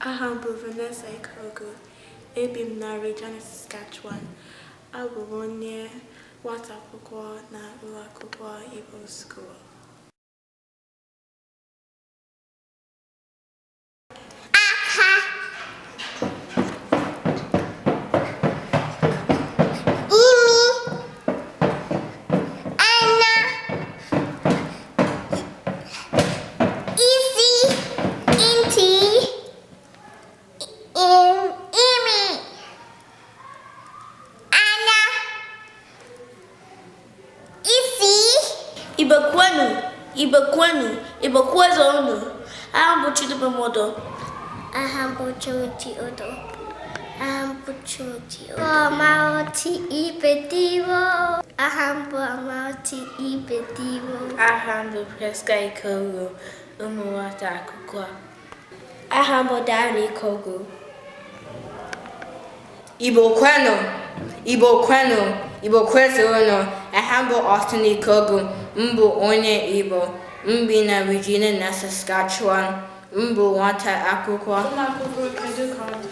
Aha m bụ Vanessa Ikogu. Ebi m na Regina, Saskatchewan. Abụ m onye nwata akwụkwọ na ụlọ akwụkwọ Igbo School. Aka, imi, anya, isi, ntị, imi, anya, isi. Igbo kwenu, Igbo kwenu, Igbo kwezuonu. Aha m bụ Chidubem Odo. Aha m bụ Timothy Odo. Aha m bụ Timothy Odo. Amarachi Ibediwo. Aha m bụ Amarachi Ibediwo. Aha m bụ Priska Ikogu, ụmụ nwata akwụkwọ. Aha m bụ Darren Ikogu. Igbo kwenu! Igbo kwenu! Igbo kwezuonu! Aha m bụ Austin Ikogu, m bụ onye Igbo, m bi na Regina na Saskatchewan, m bụ nwata akwụkwọ. Ụmụ akwụkwọ, kedu ka ọ dị?